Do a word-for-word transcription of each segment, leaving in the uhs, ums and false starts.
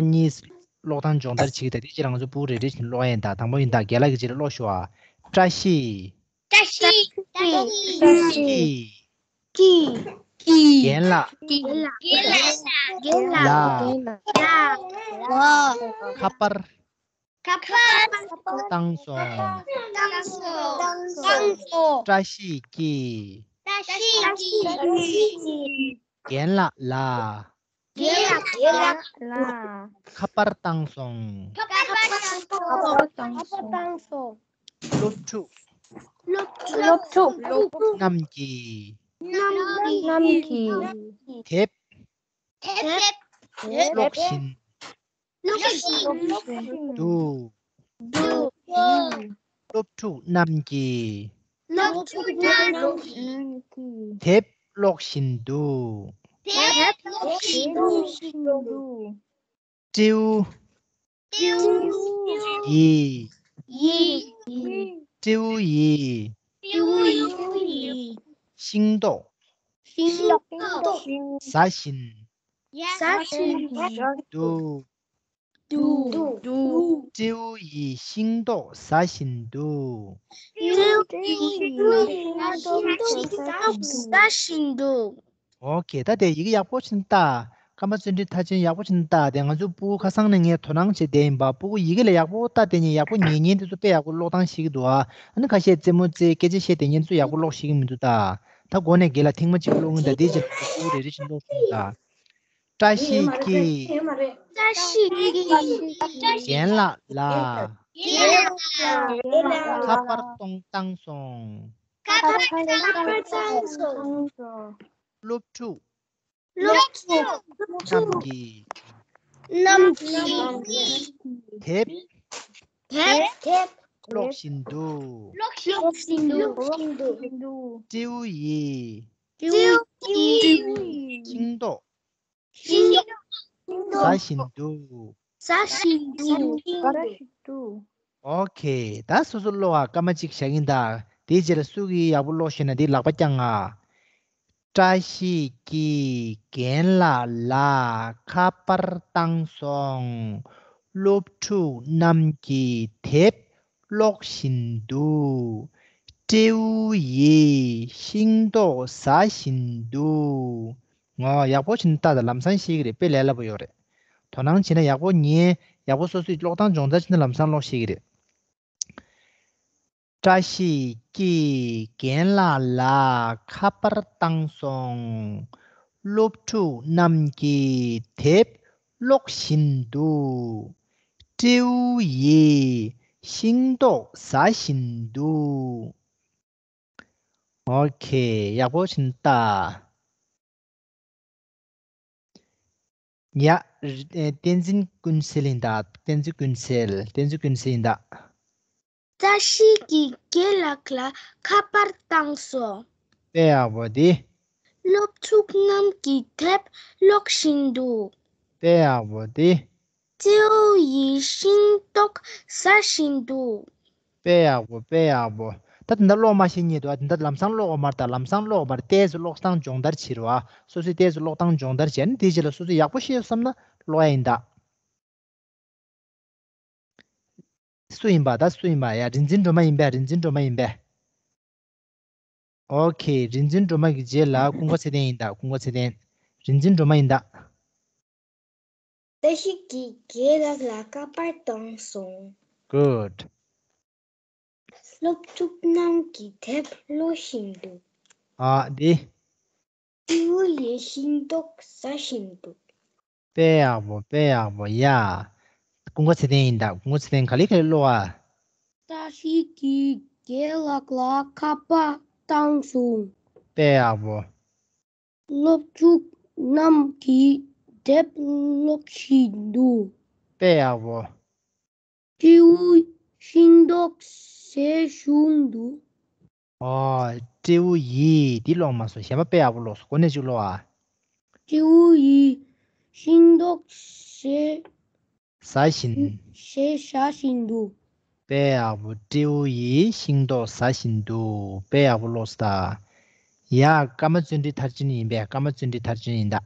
གཉིས་ཀློག་སྟངས་སྦྱོང་བརྡར་བྱེད་ཀྱི་ད། དེ་ཕྱིར་ང་ཚོ་ཕྲུ་གུ་རེ་རེ་བཞིན་ཀློག་ཡ་ཡིན་ད། དང་པོ་ཡིན་ད། རྒན་ལགས་ཀྱིས་ཕྱི་ལ་ཀློག་ཞུ་ཨ། བཀྲ་ཤིས། བཀྲ་ཤིས། བཀྲ་ཤིས། སྐྱིད། སྐྱིད། རྒན་ལགས། རྒན་ལགས། ལགས། ལགས། ཁ་པར། ཁ་པར། བཏང་སོང་། བཏང་སོང་། བཏང་སོང་། བཀྲ་ཤིས་ཀྱིས། བཀྲ་ཤིས་ཀྱིས། རྒན་ལགས་ལ། རྒན་ལགས་ལ། ཁ་པར་བཏང་སོང་། ཁ་པར་བཏང་སོང་། ཁ་པར་བཏང་སོང་། སློབ་ཕྲུག་སློབ་ཕྲུག་རྣམས་ཀྱིས། རྣམས་ཀྱིས། དེབ། དེབ། ཀློག་བཞིན། ཀློག་བཞིན། འདུག་འདུག་སློབ་ཕྲུག་རྣམས་ཀྱིས། སློབ་ཕྲུག་རྣམས་ཀྱིས། དེབ་ཀློག་བཞིན་འདུག་དེབ་ཀློག་བཞིན་འདུག་སྤྲེའུ། སྤྲེའུ། ཡིས། ཡིས། སྤྲེའུ་ཡིས། སྤྲེའུ་ཡིས། ཤིང་ཏོག་ཤིང་ཏོག་ཟ་བཞིན། ཟ་བཞིན། འདུག་འདུག་སྤྲེའུ་ཡིས་ཤིང་ཏོག་ཟ་བཞིན་འདུག་སྤྲེའུ་ཡིས་ཤིང་ཏོག་ཟ་བཞིན་འདུག་ཨོ་ཁེ། ད་དེ་ཡི་གེ་ཡག་པོ་ཞིག་ལྟ། ཀརྨ་བརྩོན་འགྲུས་མཐར་ཕྱིན་ཡག་པོ་ཞིག་ལྟ། དེ་ང་ཚོ་ཕྲུ་གུ་ཁ་སང་ནས་ངས་དོ་སྣང་བྱས་བསྡད་ཡིན་པ། ཕྲུ་གུ་ཡི་གེ་ལ་ཡག་པོ་ལྟ། དེ་ནས་ཡག་པོ་ཉན་མཁན་དེ་ཚོ་དཔེ་ཡག་པོ་ཀློག་སྟངས་ཤེས་ཀྱི་འདུག་ཨ། ཨ་ནི་ཁ་ཤས་རྩེད་མོ་རྩེ། སྐད་ཆ་བཤད་བསྡད་མཁན་ཚོ་ཡག་པོ་ཀློག་ཤེས་ཀྱི་མི་འདུག་ད། ད་འགོ་ནས་རྒན་ལགས་ཐེངས་མ་གཅིག་ཀློག་ཡིན་ད། དེ་རྗེས་ལ་ཕྲུ་གུ་རེ་རེ་བཞིན་ཀློག་ཤོག་ད། བཀྲ་ཤིས་ཀྱིས། བཀྲ་ཤིས་ཀྱིས། རྒན་ལགས་ལ། རྒན་ལགས་ལ། ཁ་པར་གཏོང་བཏང་སོང་། ཁ་པར་བཏང་སོང་། སློབ་ཕྲུག་སློབ་ཕྲུག་རྣམས་ཀྱིས། རྣམས་ཀྱིས། དེབ། དེབ། ཀློག་བཞིན་འདུག་ཀློག་བཞིན་འདུག་སྤྲེའུ་ཡིས། སྤྲེའུ་ཡིས། ཤིང་ཏོག་ཤིང་ཏོག་ཟ་བཞིན་འདུག་ཟ་བཞིན་འདུག་ཨོ་ཁེ། ད་སོ་སོ་ཀློག་ཨ། སྐར་མ་གཅིག་བཞག་གིན་ད། དེའི་རྗེས་ལ་སུ་གིས་ཡག་པོ་ཀློག་ཤེས་ན་དེ་ལག་པ་བརྐྱངས་ཨ། བཀྲ་ཤིས་ཀྱིས་རྒན་ལགས་ལ་ཁ་པར་བཏང་སོང་། སློབ་ཕྲུག་རྣམས་ཀྱིས་དེབ་ཀློག་བཞིན་འདུག་སྤྲེའུ་ཡིས་ཤིང་ཏོག་ཟ་བཞིན་འདུག་ངོ་། ཡག་པོ་བྱས་ནས་ལྟ་དང་། ལམ་སང་ཤེས་ཀྱི་རེད། དཔེ་ལས་སླ་པོ་ཡོད་རེད། དོ་སྣང་བྱས་ན་ཡག་པོ་ཉན། ཡག་པོ་སོ་སོས་ཀློག་སྟངས་སྦྱོང་བརྡར་བྱས་ན་ལམ་སང་ཀློག་ཤེས་ཀྱི་རེད། བཀྲ་ཤིས་ཀྱིས་རྒན་ལགས་ལ་ཁ་པར་བཏང་སོང་། སློབ་ཕྲུག་རྣམས་ཀྱིས་དེབ་ཀློག་བཞིན་འདུག་སྤྲེའུ་ཡིས་ཤིང་ཏོག་ཟ་བཞིན་འདུག་ཨོ་ཁེ། ཡག་པོ་བྱས་ནས་ལྟ། ཡ། ཨེ། བསྟན་འཛིན་ཀུན་གསལ་ཡིན་ད། བསྟན་འཛིན་ཀུན་གསལ། བསྟན་འཛིན་ཀུན་གསལ་ཡིན་ད། བཀྲ་ཤིས་ཀྱིས་རྒན་ལགས་ལ་ཁ་པར་བཏང་སོང་། དཔེ་ཡག་པོ་དེ། སློབ་ཕྲུག་རྣམས་ཀྱིས་དེབ་ཀློག་བཞིན་འདུག་དཔེ་ཡག་པོ་དེ། སྤྲེའུ་ཡིས་ཤིང་ཏོག་ཟ་བཞིན་འདུག་དཔེ་ཡག་པོ། དཔེ་ཡག་པོ། ད་དེ་འདྲ་ཀློག་མ་ཤེས་མཁན་འདུག་ཨ། དེ་འདྲ་ལམ་སང་ཀློག་དགོས་མ་རེད་ད། ལམ་སང་ཀློག་དགོས་མ་རེད། ཏོག་ཙམ་ཀློག་སྟངས་སྦྱོང་བརྡར་བྱེད་རོགས་ཨ། སོ་སོས་ཏོག་ཙམ་ཀློག་སྟངས་སྦྱོང་བརྡར་བྱས་ནས་དེའི་རྗེས་ལ་སོ་སོས་ཡག་པོ་ཤེས་ཡོད་བསམ་ན་ཀློག་ཡ་ཡིན་ད། སུ་ཡིན་པ། ད་སུ་ཡིན་པ། ཡ། རིག་འཛིན་སྒྲོལ་མ་ཡིན་པས། རིག་འཛིན་སྒྲོལ་མ་ཡིན་པས། ཨོ་ཁེ། རིག་འཛིན་སྒྲོལ་མ་གི་རྗེས་ལ་ཀུན་དགའ་ཚེ་བརྟན་ཡིན་ད། ཀུན་དགའ་ཚེ་བརྟན། རིག་འཛིན་སྒྲོལ་མ་ཡིན་ད། བཀྲ་ཤིས་ཀྱིས་རྒན་ལགས་ལ་ཁ་པར་བཏང་སོང་། Good. སློབ་ཕྲུག་རྣམས་ཀྱིས་དེབ་ཀློག་བཞིན་འདུག་ཨ། འདི། སྤྲེའུ་ཡིས་ཤིང་ཏོག་ཟ་བཞིན་འདུག་དཔེ་ཡག་པོ། དཔེ་ཡག་པོ། ཡ། ཀུན་དགའ་ཚེ་བརྟན་ཡིན་ད། ཀུན་དགའ་ཚེ་བརྟན་ག་ལེ་ག་ལེ་ཀློག་ཨ། བཀྲ་ཤིས་ཀྱིས་རྒན་ལགས་ལ་ཁ་པར་བཏང་སོང་། དཔེ་ཡག་པོ། སློབ་ཕྲུག་རྣམས་ཀྱིས་དེབ་ཀློག་བཞིན་འདུག་དཔེ་ཡག་པོ། སྤྲེའུ་ཤིང་ཏོག་ཟ་བཞིན་འདུག་ཨོ། སྤྲེའུ་ཡིས། འདི་ཀློག་མ་སོང་། གཞན་པ་དཔེ་ཡག་པོ་ཀློག་སོང་། གོ་གནས་གཅིག་ཀློག་ཨ། སྤྲེའུ་ཡིས་ཤིང་ཏོག་ཟ། ཟ་བཞིན། ཟ་བཞིན་འདུག་དཔེ་ཡག་པོ། སྤྲེའུ་ཡིས་ཤིང་ཏོག་ཟ་བཞིན་འདུག་དཔེ་ཡག་པོ་ཀློག་སོང་ད། ཡ། ཀརྨ་བརྩོན་འགྲུས་མཐར་ཕྱིན་ཡིན་པས། ཀརྨ་བརྩོན་འགྲུས་མཐར་ཕྱིན་ཡིན་ད།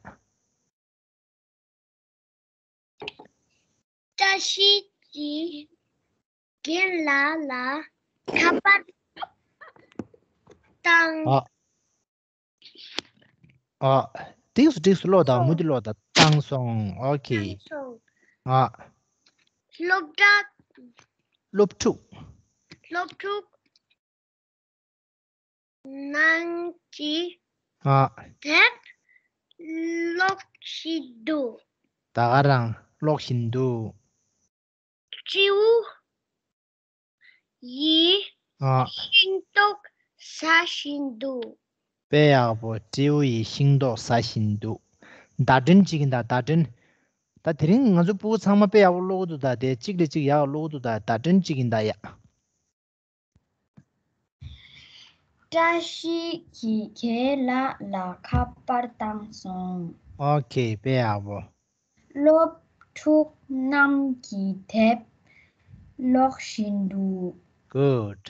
ཤི་གི་རྒན་ལགས་ལ་ཁ་པར་བཏང་། ཨ། ཨ། འགྲིགས་སོང་འགྲིགས་སོང་། ཀློག་དང་། མུ་མཐུད་ཀློག་དང་། བཏང་སོང་། ཨོ་ཁེ། བཏང་སོང་། ཨ། སློབ་གྲྭ། སློབ་ཕྲུག་སློབ་ཕྲུག་ནང་གི་ཨ། དེབ་ཀློག་བཞིན་འདུག་ད་ག་རང་ཀློག་བཞིན་འདུག་སྤྲེའུ་ཡིས་ཨ། ཤིང་ཏོག་ཟ་བཞིན་འདུག་དཔེ་ཡག་པོ། སྤྲེའུ་ཡིས་ཤིང་ཏོག་ཟ་བཞིན་འདུག་བརྡ་སྤྲོད་ཅིག་ཡིན་ད། བརྡ་སྤྲོད། ད་དེ་རིང་ང་ཚོ་སྤུ་གུ་ཚང་མ་དཔེ་ཡག་པོ་ཀློག་གི་འདུག་ད་དེ་གཅིག་ལས་གཅིག་ཡག་ཀློག་གི་འདུག་ད་བརྡ་སྤྲོད་ཅིག་ཡིན་ད་ཡ། བཀྲ་ཤིས་ཀྱིས་རྒན་ལགས་ལ་ཁ་པར་བཏང་སོང་། ཨོ་ཁེ། དཔེ་ཡག་པོ། སློབ་ཕྲུག་རྣམས་ཀྱིས་དེབ་ཀློག་བཞིན་འདུག Good.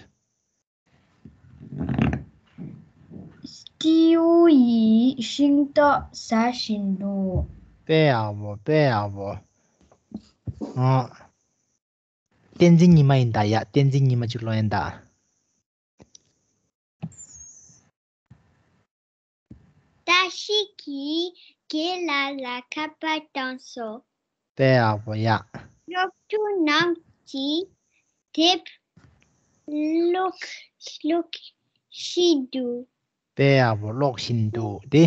སྤྲེའུ་ཡིས་ཤིང་ཏོག་ཟ་བཞིན་འདུག་དཔེ་ཡག་པོ། དཔེ་ཡག་པོ། ཨ། བསྟན་འཛིན་ཉི་མ་ཡིན་ད་ཡ། བསྟན་འཛིན་ཉི་མ་གཅིག་ཀློག་ཡིན་ད། བཀྲ་ཤིས་ཀྱིས་རྒན་ལགས་ལ་ཁ་པར་བཏང་སོང་། དཔེ་ཡག་པོ་ཡ། སློབ་ཕྲུག་རྣམས་ཀྱིས་དེབ་ཀློག་ཀློག་བཞིན་འདུག་དཔེ་ཡག་པོ། ཀློག་བཞིན་འདུག་དེ།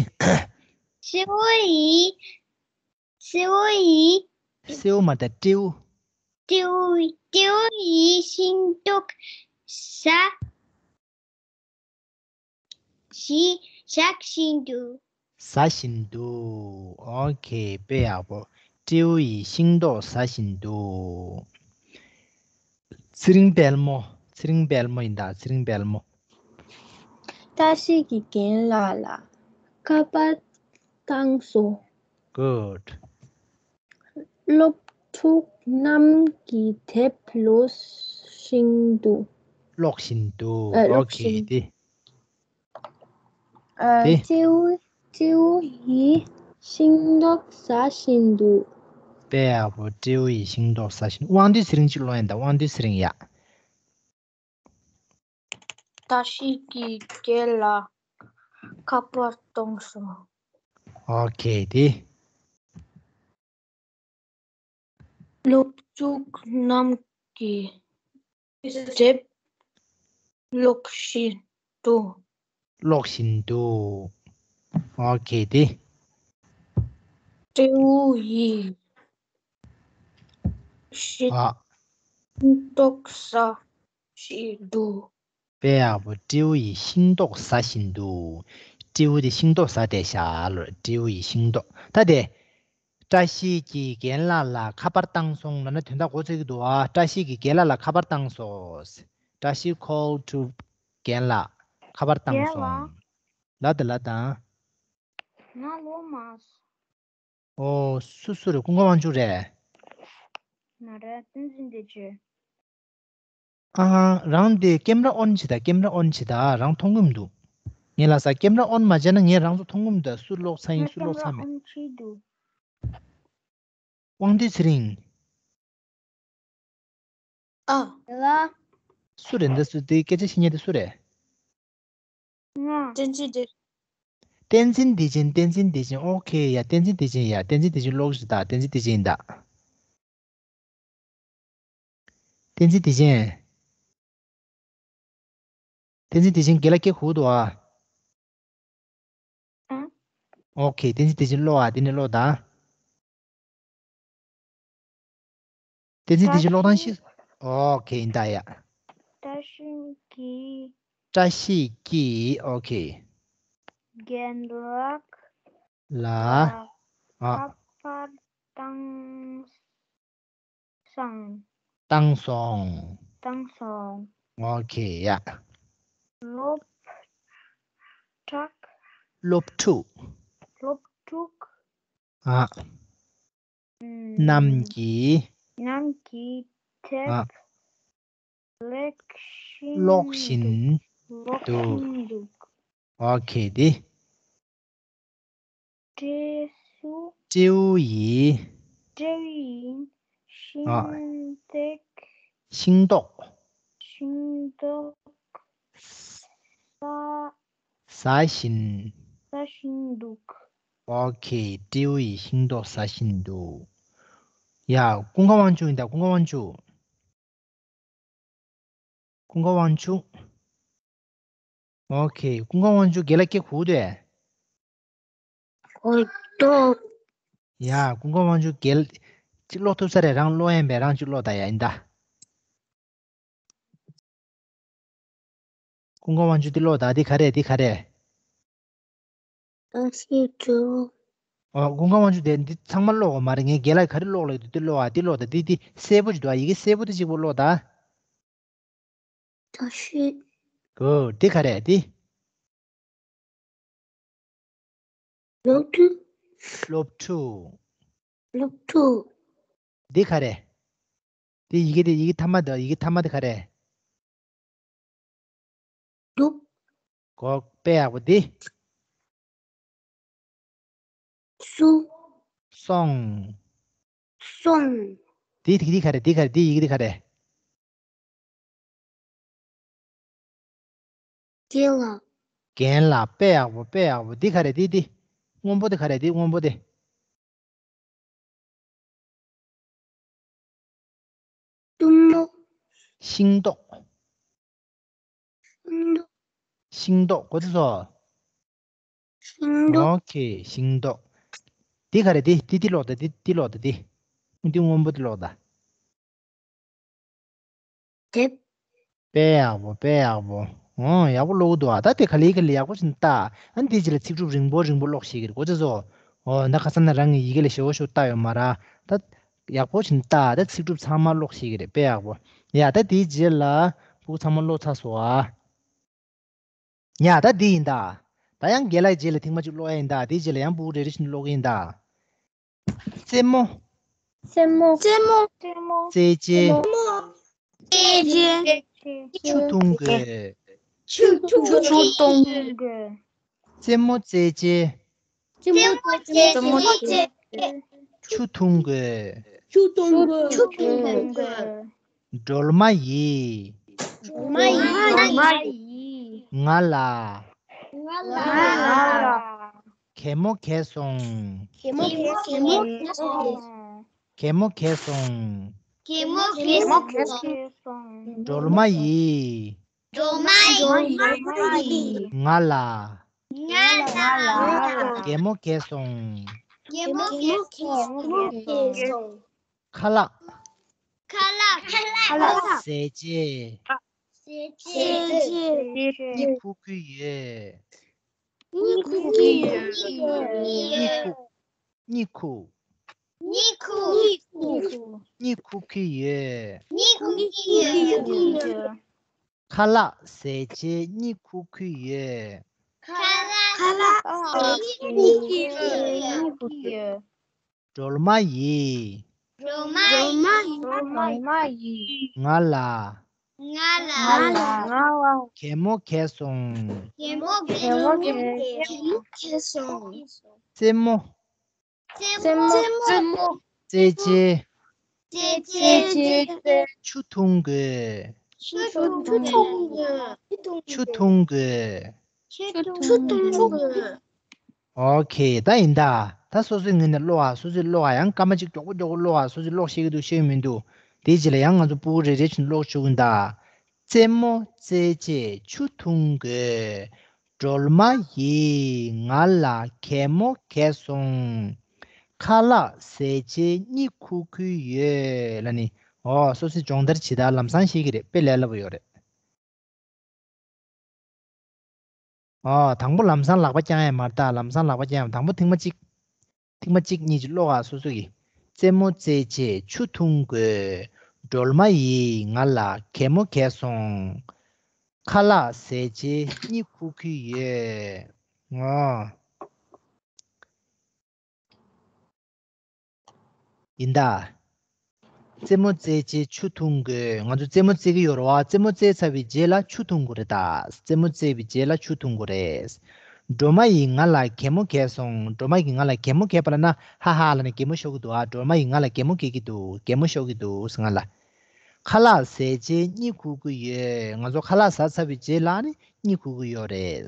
སྤྲེའུ་ཡིས། སྤྲེའུ་ཡིས། སྤྲེའུ་མ་རེད་ད། སྤྲེའུ། སྤྲེའུ། སྤྲེའུ་ཡིས་ཤིང་ཏོག་ཟ། ཞིག་བཞག་བཞིན་འདུག་ཟ་བཞིན་འདུག་ཨོ་ཁེ། དཔེ་ཡག་པོ། སྤྲེའུ་ཡིས་ཤིང་ཏོག་ཟ་བཞིན་འདུག་ཚེ་རིང་དཔལ་མོ། ཚེ་རིང་དཔལ་མོ་ཡིན་ད། ཚེ་རིང་དཔལ་མོ། བཀྲ་ཤིས་ཀྱིས་རྒན་ལགས་ལ་ཁ་པར་བཏང་སོང་། Good. སློབ་ཕྲུག་རྣམས་ཀྱིས་དེབ་ཀློག་བཞིན་འདུག་ཀློག་བཞིན་འདུག་ཨ། ཨོ་ཀློག་ཁེ། བཞིན། དེ། ཨ། དེ། སྤྲེའུ། སྤྲེའུ་ཡིས་ཤིང་ཏོག་ཟ་བཞིན་འདུག་དཔེ་ཡག་པོ། སྤྲེའུ་ཡིས་ཤིང་ཏོག་ཟ་བཞིན། དབང་འདུས་ཚེ་རིང་གཅིག་ཀློག་ཡིན་ད། དབང་འདུས་ཚེ་རིང་ཡ། བཀྲ་ཤིས་ཀྱིས་རྒན་ལགས་ཁ་པར་གཏོང་སོང་། ཨོ་ཁེ། དེ། སློབ་ཕྲུག་རྣམས་ཀྱིས་དེབ་ཀློག་བཞིན་འདུག་ཀློག་བཞིན་འདུག་ཨོ་ཁེ། དེ། སྤྲེའུ་ཡིས་ཤིང་ཨ། ཏོག་ཟ་བཞིན་འདུག་དཔེ་ཡག་པོ། སྤྲེའུ་ཡིས་ཤིང་ཏོག་ཟ་བཞིན་འདུག་སྤྲེའུ་དེ་ཤིང་ཏོག་ཟ་བསྡད་ཤག་ལོ། སྤྲེའུ་ཡིས་ཤིང་ཏོག་ད་དེ། བཀྲ་ཤིས་ཀྱིས་རྒན་ལགས་ལ་ཁ་པར་བཏང་སོང་ལབ་ན་དོན་དག་གོ་ཚོད་ཀྱི་འདུག་ཨ། བཀྲ་ཤིས་ཀྱིས་རྒན་ལགས་ལ་ཁ་པར་བཏང་སོང་། བཀྲ་ཤིས་call to རྒན་ལགས། ཁ་པར་བཏང་སོང་། རྒན་ལགས། ལ་དང་ལ་དང་། ང་ལོ་མ། ཨོ། སུ་སུ་རེད། ཀུན་དགའ་དབང་ཕྱུག་རེད། མ་རེད། བསྟན་འཛིན་བདེ་ཆེན། ཨ། རང་དེ་ཀེམ་ར་ཨོན་བྱེད་ད། ཀེམ་ར་ཨོན་བྱེད་ད། རང་མཐོང་གི་མི་འདུག་ངས་ལབ་ས་ཀེམ་ར་ཨོན་མ་བྱས་ན་ངས་རང་ཚོ་མཐོང་གི་མི་འདུག་སུ་ཀློག་ཚར་ཡིན། སུ་ཀེམ་ཀློག་ར་ཚར་མེད། ཨོན་བྱས་འདུག་དབང་འདུས་ཚེ་རིང་། ཨ། ལ། སུ་རེད་འདི། སུ་དེ་སྐད་ཆ་བཤད་མཁན་དེ་སུ་རེད། ང་། བསྟན་འཛིན་བདེ། བསྟན་འཛིན་བདེ་ཆེན། བསྟན་འཛིན་བདེ་ཆེན། ཨོ་ཁེ་ཡ། བསྟན་འཛིན་བདེ་ཆེན་ཡ། བསྟན་འཛིན་བདེ་ཆེན་ཀློག་ཞིག་ད། བསྟན་འཛིན་བདེ་ཆེན་ཡིན་ད། བསྟན་འཛིན་བདེ་ཆེན། བསྟན་འཛིན་བདེ་ཆེན་རྒན་ལགས་སྐད་ཁུག་འདུག་ཨ། ཨ། ཨོ་ཁེ། བསྟན་འཛིན་བདེ་ཆེན་ཀློག་ཨ། དེ་ནས་ཀློག་ད། བསྟན་འཛིན་བདེ་ཆེན་ཀློག་སྟངས་ཤེས། ཨོ་ཁེ། ཡིན་ད་ཡ། བཀྲ་ཤིས་ཀྱིས། བཀྲ་ཤིས་ཀྱིས། ཨོ་ཁེ། རྒན་ལགས་ལ། ཨ། ཁ་པར་བཏང་སོང་། བཏང་སོང་། བཏང་སོང་། ཨོ་ཁེ་ཡ། སློབ་ཕྲུག་སློབ་ཕྲུག་སློབ་ཕྲུག་ཨ། ཨུམ། རྣམས་ཀྱིས། རྣམས་ཀྱིས་དེབ། ཨ། ཀློག་བཞིན། ཀློག་བཞིན་འདུག་ཀློག་བཞིན་འདུག་ཨོ་ཁེ། དེ། སྤྲེའུ། སྤྲེའུ་ཡིས། སྤྲེའུ་ཡིས། ཤིང་ཏོག་ཤིང་ཏོག་ཤིང་ཏོག་ཟ། ཟ་བཞིན། ཟ་བཞིན་འདུག་ཨོ་ཁེ། སྤྲེའུ་ཡིས་ཤིང་ཏོག་ཟ་བཞིན་འདུག་ཡ། ཀུན་དགའ་དབང་ཕྱུག་ཡིན་ད། ཀུན་དགའ་དབང་ཕྱུག་ཀུན་དགའ་དབང་ཕྱུག་ཨོ་ཁེ། ཀུན་དགའ་དབང་ཕྱུག་རྒན་ལགས་སྐད་གོ་འདུག་གས། གོ་འདུག་ཡ། ཀུན་དགའ་དབང་ཕྱུག་རྒན་ལགས་ཅིག་ཀློག་ཐུབ་ས་རེད། རང་ཀློག་ཡིན་པས་རང་ཅིག་ཀློག་ད་ཡ། ཡིན་ད། ཀུན་དགའ་དབང་ཕྱུག་འདི་ཀློག་ད། འདི་ག་རེ་འདི་ག་རེ། ཨ་ཤི་ཅོ། ཨོ། ཀུན་དགའ་དབང་ཕྱུག་དེ་འདི་ཚང་མ་ཀློག་དགོས་མ་རེད། ངས་རྒན་ལགས་ག་རེ་ཀློག་ལབ་འདུག་འདི་ཀློག་ཨ། འདི་ཀློག་ད། འདི་འདི་གསལ་པོ་ཅིག་འདུག་ཨ། ཡི་གེ་གསལ་པོ་དེ་གཅིག་པོ་ཀློག་ད། ད་ཤི། གོ། འདི་ག་རེ་འདི། སློབ་ཕྲུག་སློབ་ཕྲུག་སློབ་ཕྲུག་འདི་ག་རེ། འདི་ཡི་གེ་འདི་ཡི་གེ་མཐའ་མ་འདི་ཡི་གེ་མཐའ་མ་འདི་ག་རེ། འདུག་གོ། དཔེ་ཡག་པོ་འདི། སུ། སོང་། སོང་། འདི་འདི་ག་རེ། འདི་ག་རེ། འདི་ཡི་གེ་འདི་ག་རེ། རྒན་ལགས། རྒན་ལགས། དཔེ་ཡག་པོ། དཔེ་ཡག་པོ། འདི་ག་རེ། འདི་འདི། སྔོན་པོ་འདི་ག་རེ། འདི་སྔོན་པོ་འདི། གཏུམ་མོ། ཤིང་ཏོག་ཤིང་ཏོག་ཤིང་ཏོག་གོ་ཚོད་སོང་། ཤིང་ཏོག་ཨོ་ཁེ། ཤིང་ཏོག་འདི་ག་རེ། འདི་འདི་འདི་ཀློག་ད། འདི་འདི་ཀློག་ད། འདི་འདི་སྔོན་པོ་འདི་ཀློག་ད། དེབ། དཔེ་ཡག་པོ། དཔེ་ཡག་པོ། ཨོ། ཡག་པོ་ཀློག་གི་འདུག་ཨ། ད་དེ་ག་ལེ་ག་ལེ་ཡག་པོ་ཞིག་བལྟ། ཨ་ནི་དེའི་རྗེས་ལ་ཚིག་གྲུབ་རིང་པོ་རིང་པོ་ཀློག་ཤེས་ཀྱི་རེད། གོ་ཚོད་སོང་། ཨོ། ད་ཁ་སང་ན་རང་གི་ཡི་གེ་ལ་ཞེ་པོ་ཞིག་བལྟ་ཡོད་མ་རེད། ད་ཡག་པོ་ཞིག་བལྟ། ད་ཚིག་གྲུབ་ཚང་མ་ཀློག་ཤེས་ཀྱི་རེད། དཔེ་ཡག་པོ། ཡ། ད་དེའི་རྗེས་ལ་ཕྲུ་གུ་ཚང་མ་ཀློག་ཚར་སོང་ཨ། ཡ། ད་འདི་ཡིན་ད། ད་ཡང་རྒན་ལགས་རྗེས་ལ་ཐེངས་མ་གཅིག་ཀློག་ཡ་ཡིན་ད། དེའི་རྗེས་ལ་ཡང་ཕྲུ་གུ་རེ་རེ་བཞིན་ཀློག་གི་ཡིན་ད། རྩེད་མོ། རྩེད་མོ། རྩེད་མོ། རྩེད་མོ། རྩེད་ཅེས། རྩེད་ཅེས། ཆུ་འཐུང་དགོས། ཆུ་འཐུང་དགོས། རྩེད་མོ་རྩེད་ཅེས། རྩེད་མོ་རྩེད་ཅེས། ཆུ་འཐུང་དགོས། ཆུ་འཐུང་དགོས། ཆུ་འཐུང་དགོས། སྒྲོལ་མ་ཡིས། སྒྲོལ་མ་ཡིས། ང་ལ། ང་ལ། གད་མོ་བགད་སོང་། གད་མོ་བགད་སོང་། གད་མོ་བགད་སོང་། གད་མོ་བགད་སོང་། སྒྲོལ་མ་ཡིས། སྒྲོལ་མ་ཡིས། ང་ལ། ང་ལ། གད་མོ་བགད་སོང་། གད་མོ་བགད་སོང་། ཁ་ལག་ཁ་ལག་ཟས་བཅད། ཟས་བཅད། གཉིད་ཁུག་གི་ཡོད། གཉིད་ཁུག་གི་ཡོད། གཉིད་ཁུག་གཉིད་ཁུག་གཉིད་ཁུག་གཉིད་ཁུག་གཉིད་ཁུག་གི་ཡོད། གཉིད་ཁུག་གི་ཡོད། ཁ་ལག་ཟས་བཅད་གཉིད་ཁུག་གི་ཡོད། ཁ་ལག་ཁ་ལག་ཟས་བཅད་གཉིད་ཁུག་གི་ཡོད། སྒྲོལ་མ་ཡིས། སྒྲོལ་མ་ཡིས། སྒྲོལ་མ་ཡིས། ང་ལ། ང་ལ། ང་ལ། གད་མོ་བགད་སོང་། གད་མོ་བགད་སོང་། གད་མོ་བགད་སོང་། རྩེད་མོ། རྩེད་མོ། རྩེད་མོ། རྩེད་ཅེས། རྩེད་ཅེས། ཆུ་འཐུང་དགོས། ཆུ་འཐུང་དགོས། ཆུ་འཐུང་དགོས། ཆུ་འཐུང་དགོས། ཨོ་ཁེ། ད་ཡིན་ད། ད་སོ་སོའི་ངོས་ནས་ཀློག་ཨ། སོ་སོས་ཀློག་ཨ། ཡང་སྐར་མ་གཅིག་མགྱོགས་པོ་མགྱོགས་པོ་ཀློག་ཨ། སོ་སོས་ཀློག་ཤེས་ཀྱི་འདུག་ཤེས་ཀྱི་མི་འདུག་དེའི་རྗེས་ལ་ཡང་ང་ཚོ་ཕྲུ་གུ་རེ་རེ་བཞིན་ཀློག་བཅུག་གི་ཡིན་ད། རྩེད་མོ་རྩེད་ཅེས་ཆུ་འཐུང་དགོས། སྒྲོལ་མ་ཡིས་ང་ལ་གད་མོ་བགད་སོང་། ཁ་ལག་ཟས་བཅད་གཉིད་ཁུག་གི་ཡོད་ལབ་ནི། ཨོ། སོ་སོས་སྦྱོང་བརྡར་བྱེད་སྟངས་ལམ་སང་ཤེས་ཀྱི་རེད། དཔེ་ལས་སླ་པོ་ཡོད་རེད། ཨོ། དང་པོ་ལམ་སང་ལག་པ་བརྐྱང་ཡ་མ་རེད་ད། ལམ་སང་ལག་པ་བརྐྱང་ཡ། དང་པོ་ཐེངས་མ་གཅིག་ཐེངས་མ་གཅིག་གཉིས་ཀྱིས་ཀློག་ཨ། སོ་སོ་གིས། རྩེད་མོ་རྩེད་ཅེས་ཆུ་འཐུང་དགོས། སྒྲོལ་མ་ཡིས་ང་ལ་གད་མོ་བགད་སོང་། ཁ་ལག་ཟས་བཅད་གཉིད་ཁུག་གི་ཡོད། ཨོ། ཡིན་ད། རྩེད་མོ་རྩེད་ཅེས་ཆུ་འཐུང་དགོས། ང་ཚོ་རྩེད་མོ་རྩེ་གི་ཡོད་རེད་བ། རྩེད་མོ་རྩེ་ཚར་བའི་རྗེས་ལ་ཆུ་འཐུང་དགོས་རེད་ད། རྩེད་མོ་རྩེ་བའི་རྗེས་ལ་ཆུ་འཐུང་དགོས་རེད། སྒྲོལ་མ་ཡིས་ང་ལ་གད་མོ་བགད་སོང་། སྒྲོལ་མ་ཡིས་ང་ལ་གད་མོ་བགད་པ་ལབ་ན་ཧ་ཧ་ལབ་ནས་གད་མོ་ཤོར་གྱི་འདུག་ཨ། སྒྲོལ་མ་ཡིས་ང་ལ་གད་མོ་བགད་ཀྱི་འདུག་གད་མོ་ཤོར་གྱི་འདུག་ཟེར་ང་ལ། ཁ་ལག་ཟས་རྗེས་གཉིད་ཁུག་གི་ཡོད། ང་ཚོ་ཁ་ལག་ཟ་ཚར་བའི་རྗེས་ལ་ནི་གཉིད་ཁུག་གི་ཡོད་རེད།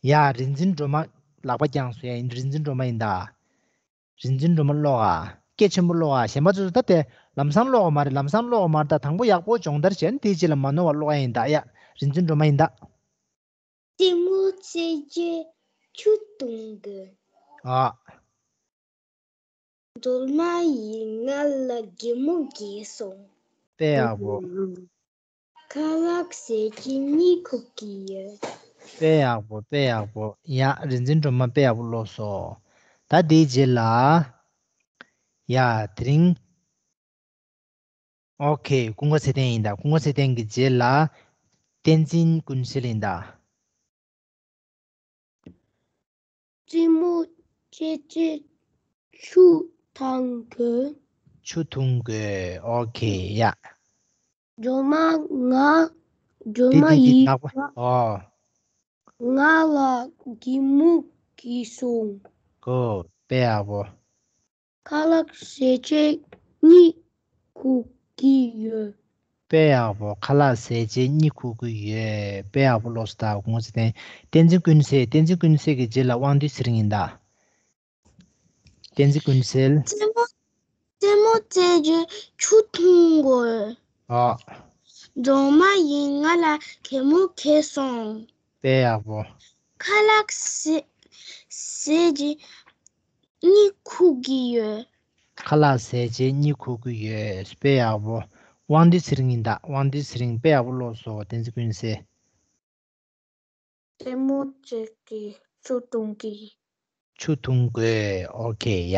ཡ། རིག་འཛིན་སྒྲོལ་མ་ལག་པ་བརྐྱངས་སོང་། ཡ། རིག་འཛིན་སྒྲོལ་མ་ཡིན་ད། རིག་འཛིན་སྒྲོལ་མ་ཀློག་ཨ། སྐད་ཆེན་པོ་ཀློག་ཨ། གཞན་པ་ཚོ་ད་དེ་ལམ་སང་ཀློག་པ་མ་རེད། ལམ་སང་ཀློག་པ་མ་རེད། ད་དང་པོ་ཡག་པོ་སྦྱོང་བརྡར་བྱས་ནས་དེའི་རྗེས་ལ་མ་ནོར་བ་ཀློག་ཡ་ཡིན་ད། ཡ། རིག་འཛིན་སྒྲོལ་མ་ཡིན་ད། རྩེད་མོ་རྩེ་རྗེས་ཆུ་འཐུང་དགོས། ཨ། སྒྲོལ་མ་ཡིས་ང་ལ་གད་མོ་བགད་སོང་། དཔེ་ཡག་པོ། ཁ་ལག་ཟས་རྗེས་གཉིད་ཁུག་གི་ཡོད། དཔེ་ཡག་པོ། དཔེ་ཡག་པོ། ཡ། རིག་འཛིན་སྒྲོལ་མ་དཔེ་ཡག་པོ་ཀློག་སོང་། ད་དེའི་རྗེས་ལ། ཡ། དེ་རིང་། ཨོ་ཁེ། ཀུན་དགའ་ཚེ་བརྟན་ཡིན་ད། ཀུན་དགའ་ཚེ་བརྟན་གྱི་རྗེས་ལ། བསྟན་འཛིན་ཀུན་གསལ་ཡིན་ད། རྩེད་མོ་རྩེ་རྗེས་ཆུ་འཐུང་དགོས། ཆུ་འཐུང་དགོས། ཨོ་ཁེ། ཡ། སྒྲོལ་མ་ང་། སྒྲོལ་མ་ཡིས་ང་། ཨོ། ང་ལ་གད་མོ་བགད་སོང་། གོ། དཔེ་ཡག་པོ། ཁ་ལག་ཟས་རྗེས་གཉིད་ཁུག་གི་ཡོད། དཔེ་ཡག་པོ། ཁ་ལག་ཟས་རྗེས་གཉིད་ཁུག་གི་ཡོད། དཔེ་ཡག་པོ་ཀློག་སོང་ད། ཀུན་དགའ་ཚེ་བརྟན། བསྟན་འཛིན་ཀུན་གསལ། བསྟན་འཛིན་ཀུན་གསལ་གྱི་རྗེས་ལ་དབང་འདུས་ཚེ་རིང་ཡིན་ད། བསྟན་འཛིན་ཀུན་གསལ། རྩེད་མོ། རྩེད་མོ་རྩེ་རྗེས་ཆུ་འཐུང་དགོས། ཨ། སྒྲོལ་མ་ཡིས་ང་ལ་གད་མོ་བགད་སོང་། དཔེ་ཡག་པོ། ཁ་ལག་ཟས། ཟས་རྗེས་གཉིད་ཁུག་གི་ཡོད། ཁ་ལག་ཟས་རྗེས་གཉིད་ཁུག་གི་ཡོད། དཔེ་ཡག་པོ། དབང་འདུས་ཚེ་རིང་ཡིན་ད། དབང་འདུས་ཚེ་རིང་དཔེ་ཡག་པོ་ཀློག་སོང་། བསྟན་འཛིན་ཀུན་གསལ། རྩེད་མོ་རྩེ་རྗེས་ཆུ་འཐུང་གི། ཆུ་འཐུང་དགོས། ཨོ་ཁེ། ཡ།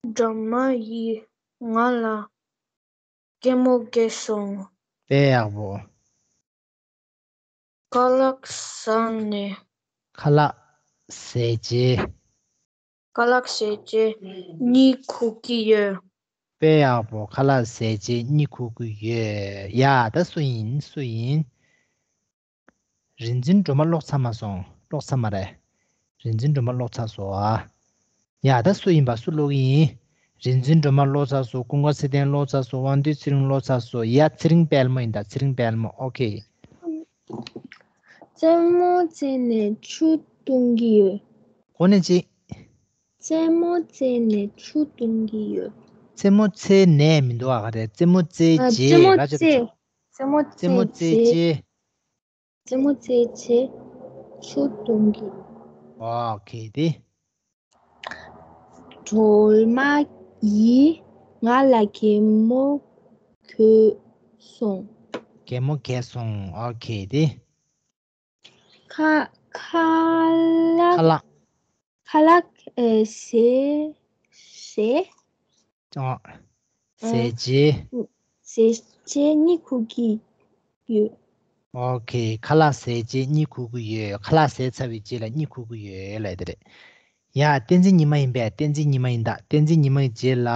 སྒྲོལ་མ་ཡིས་ང་ལ་གད་མོ་བགད་སོང་། དཔེ་ཡག་པོ། ཁ་ལག་ཟས་ནས། ཁ་ལག་ཟས་རྗེས། ཁ་ལག་ཟས་རྗེས་གཉིད་ཁུག་གི་ཡོད། དཔེ་ཡག་པོ། ཁ་ལག་ཟས་རྗེས་གཉིད་ཁུག་གི་ཡོད། ཡ། ད་སུ་ཡིན། སུ་ཡིན། རིག་འཛིན་སྒྲོལ་མ་ཀློག་ཚར་མ་སོང་། ཀློག་ཚར་མ་རེད། རིག་འཛིན་སྒྲོལ་མ་ཀློག་ཚར་སོང་ཨ། ཡ། ད་སུ་ཡིན་པ། སུ་ཀློག་གི་ཡིན། རིག་འཛིན་སྒྲོལ་མ་ཀློག་ཚར་སོང་། ཀུན་དགའ་ཚེ་བརྟན་ཀློག་ཚར་སོང་། དབང་འདུས་ཚེ་རིང་ཀློག་ཚར་སོང་། ཡ། ཚེ་རིང་དཔལ་མོ་ཡིན་ད། ཚེ་རིང་དཔལ་མོ། ཨོ་ཁེ། རྩེད་མོ་རྩེ་ནས་ཆུ་འཐུང་གི་ཡོད། གོ་ནས་ཅི། རྩེད་མོ་རྩེ་ནས་ཆུ་འཐུང་གི་ཡོད། རྩེད་མོ་རྩེ་ནས་མི་འདུག་ཨ། ག་རེ། རྩེད་མོ་རྩེ་ཨ། རྗེས། རྩེད་མོ་ར་ཅོ་རྩེ། རྩེད་མོ་རྩེད་མོ་རྩེ་རྗེས། རྗེས། རྩེད་མོ་རྩེ་རྗེས་ཆུ་འཐུང་གི། ཨོ་ཁེ། དེ། སྒྲོལ་མ་ཡིས་ང་ལ་གད་མོ་བགད་སོང་། གད་མོ་བགད་སོང་། ཨོ་ཁེ། དེ། ཁ། ཁ་ལག་ཁ་ལག་ཁ་ལག་ཨེ། ཟས། ཟས། ཨ། ཟས་རྗེས། ཟས་རྗེས་གཉིད་ཁུག་གི་ཡོད། ཨོ་ཁེ། ཁ་ལག་ཟས་རྗེས་གཉིད་ཁུག་གི་ཡོད། ཁ་ལག་ཟས་ཚར་བའི་རྗེས་ལ་གཉིད་ཁུག་གི་ཡོད་ལབ་དེ་རེད། ཡ། བསྟན་འཛིན་ཉི་མ་ཡིན་པས། བསྟན་འཛིན་ཉི་མ་ཡིན་ད། བསྟན་འཛིན་ཉི་མ་ཡི་རྗེས་ལ་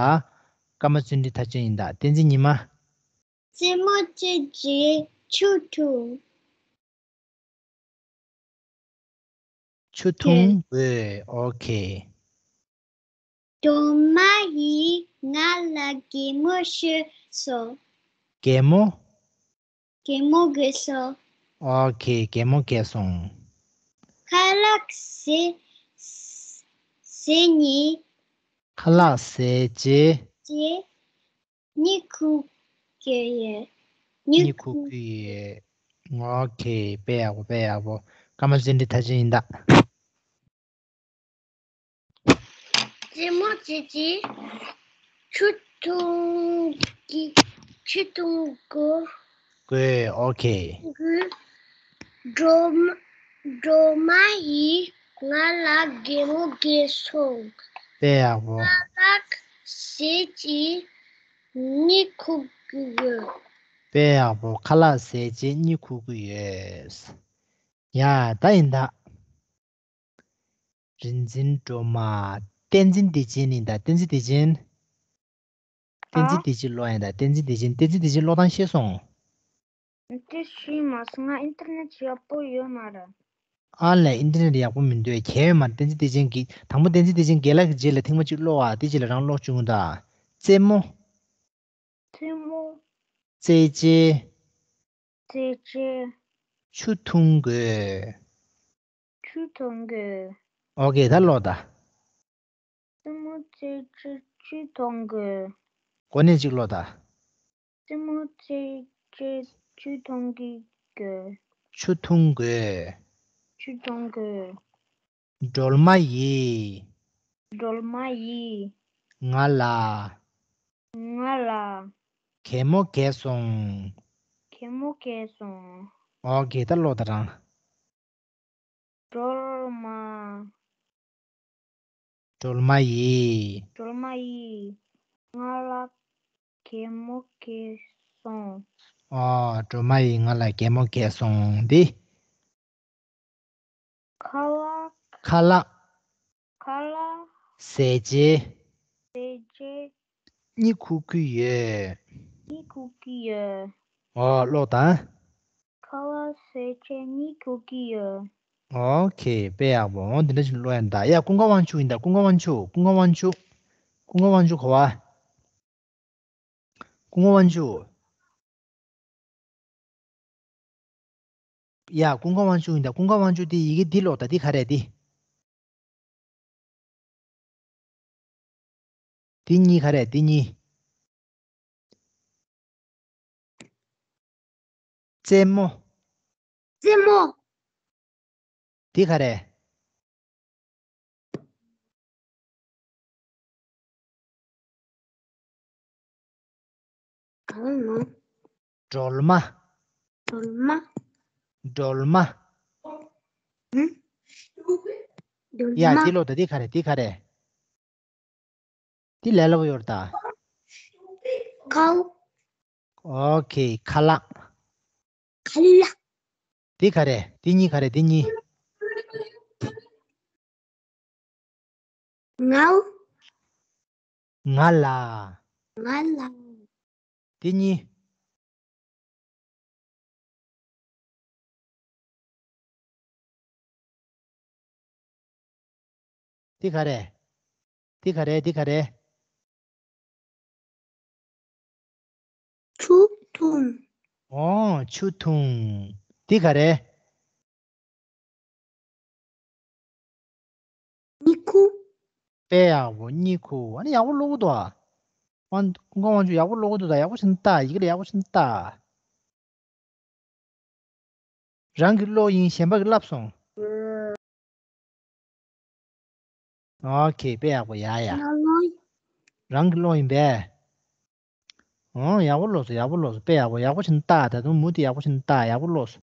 ཀརྨ་བརྩོན་འགྲུས་མཐའ་དཔྱོད་ཡིན་ད། བསྟན་འཛིན་ཉི་མ། རྩེད་མོ་རྩེ་རྗེས་ཆུ་འཐུང་། ཆུ་འཐུང་དགོས། ཨོ་ཁེ། སྒྲོལ་མ་ཡིས་ང་ལ་གད་མོ་ཤོར་སོང་། གད་མོ། གད་མོ་བགད་སོང་། ཨོ་ཁེ། གད་མོ་བགད་སོང་། ཁ་ལག་ཟས། ཟས་ནས། ཁ་ལག་ཟས་རྗེས། རྗེས། གཉིད་ཁུག་གི་ཡོད། གཉིད་ཁུག་གི་ཡོད། ཨོ་ཁེ། དཔེ་ཡག་པོ། དཔེ་ཡག་པོ། ཀརྨ་བརྩོན་འགྲུས་མཐའ་དཔྱོད་ཡིན་ད། རྩེད་མོ་རྩེ་རྗེས་ཆུ་འཐུང་གི། ཆུ་འཐུང་དགོས། དགོས། ཨོ་ཁེ། དགོས། སྒྲོལ་མ། སྒྲོལ་མ་ཡིས་ང་ལ་གད་མོ་བགད་སོང་། དཔེ་ཡག་པོ། ཁ་ལག་ཟས་རྗེས་གཉིད་ཁུག་གི་ཡོད། དཔེ་ཡག་པོ། ཁ་ལག་ཟས་རྗེས་གཉིད་ཁུག་གི་ཡོད། ཡ། ད་ཡིན་ད། རིག་འཛིན་སྒྲོལ་མ། བསྟན་འཛིན་བདེ་ཆེན་ཡིན་ད། བསྟན་འཛིན་བདེ་ཆེན། བསྟན་འཛིན། ཨ། བདེ་ཆེན་ཀློག་ཡིན་ད། བསྟན་འཛིན་བདེ་ཆེན། བསྟན་འཛིན་བདེ་ཆེན་ཀློག་སྟངས་ཤེས་སོང་། དེ་ཤེས་མ་སོང་། ང་ཨིན་ཊར་ནེཊ་ཡག་པོ་ཡོད་མ་རེད། ཨ་ལས། ཨིན་ཊར་ནེཊ་ཡག་པོ་མི་འདུག་གལ་ཡོད་མ་རེད། བསྟན་འཛིན་བདེ་ཆེན་གྱིས། དང་པོ་བསྟན་འཛིན་བདེ་ཆེན་རྒན་ལགས་ཀྱི་རྗེས་ལ་ཐེངས་མ་གཅིག་ཀློག་ཨ། དེ་རྗེས་ལ་རང་ཀློག་བཅུག་ད། རྩེད་མོ། རྩེད་མོ། རྩེད་ཆས། རྩེད་ཆས། ཆུ་འཐུང་དགོས། ཆུ་འཐུང་དགོས། ཨོ་ཀེ། ད་ཀློག་ད། རྩེད་མོ་རྩེད་ཆས་ཆུ་འཐུང་དགོས། གོ་གནས་གཅིག་ཀློག་ད། རྩེད་མོ་རྩེད་ཆས་ཆུ་འཐུང་གི་དགོས། ཆུ་འཐུང་དགོས། ཆུ་འཐུང་དགོས། སྒྲོལ་མ་ཡིས། སྒྲོལ་མ་ཡིས། ང་ལ། ང་ལ། གད་མོ་བགད་སོང་། གད་མོ་བགད་སོང་། ཨོ་ཀེ། ད་ཀློག་ད་རང་། སྒྲོལ་མ། སྒྲོལ་མ་ཡིས། སྒྲོལ་མ་ཡིས། ང་ལ་གད་མོ་བགད་སོང་། ཨོ། སྒྲོལ་མ་ཡིས་ང་ལ་གད་མོ་བགད་སོང་། འདི། ཁ་ལག་ཁ་ལག་ཁ་ལག་ཟས་བཅད། ཟས་བཅད། གཉིད་ཁུག་གི་ཡོད། གཉིད་ཁུག་གི་ཡོད། ཨོ། ཀློག་དང་། ཁ་ལག་ཟས་བཅད་གཉིད་ཁུག་གི་ཡོད། ཨོ་ཁེ། དཔེ་ཡག་པོ། འོ་འདི་འདྲ་ཞིག་ཀློག་ཡ་ད། ཡ། ཀུན་དགའ་དབང་ཕྱུག་ཡིན་ད། ཀུན་དགའ་དབང་ཕྱུག་ཀུན་དགའ་དབང་ཕྱུག་ཀུན་དགའ་དབང་ཕྱུག་གོ་བ། ཀུན་དགའ་དབང་ཕྱུག་ཡ། ཀུན་དགའ་དབང་ཕྱུག་ཡིན་ད། ཀུན་དགའ་དབང་ཕྱུག་དེ་ཡི་གེ་འདི་ཀློག་ད། འདི་ག་རེ་འདི། འདི་གཉིས་ག་རེ། འདི་གཉིས། རྩེད་མོ། རྩེད་མོ། འདི་ག་རེ། གང་ནོ། སྒྲོལ་མ། སྒྲོལ་མ། སྒྲོལ་མ། ཨུ། སྒྲོལ་ཡ། མ། འདི་ཀློག་ད། འདི་ག་རེ། འདི་ག་རེ། འདི་ལས་སླ་པོ་ཡོད་རེད་ད། ཁའུ། ཨོ་ཁེ། ཁ་ལག་ཁ་ལག་འདི་ག་རེ། འདི་གཉིས་ག་རེ། འདི་གཉིས། ངའུ། ང་ལ། ང་ལ། འདི་གཉིས། འདི་ག་རེ། འདི་ག་རེ། འདི་ག་རེ། ཆུ་འཐུང་། ཨོ། ཆུ་འཐུང་། འདི་ག་རེ། གཉིད་ཁུག་དཔེ་ཡག་པོ། གཉིད་ཁུག་ཨ་ནི་ཡག་པོ་ཀློག་གི་འདུག་ཨ། ཀུན་དགའ་དབང་ཕྱུག་ཡག་པོ་ཀློག་གི་འདུག་ད། ཡག་པོ་ཞིག་ལྟ། ཡི་གེ་ལ་ཡག་པོ་ཞིག་ལྟ། རང་གིས་ཀློག་ཡིན། གཞན་པ་གིས་བསླབས་སོང་། ཨོ་ཁེ། དཔེ་ཡག་པོ། ཡ་ཡ། ང་ལོ། རང་གིས་ཀློག་ཡིན་པས། ཨོ། ཡག་པོ་ཀློག་སོང་། ཡག་པོ་ཀློག་སོང་། དཔེ་ཡག་པོ། ཡག་པོ་ཞིག་ལྟ། ད་དུང་མུ་མཐུད་ཡག་པོ་ཞིག་ལྟ། ཡག་པོ་ཀློག་སོང་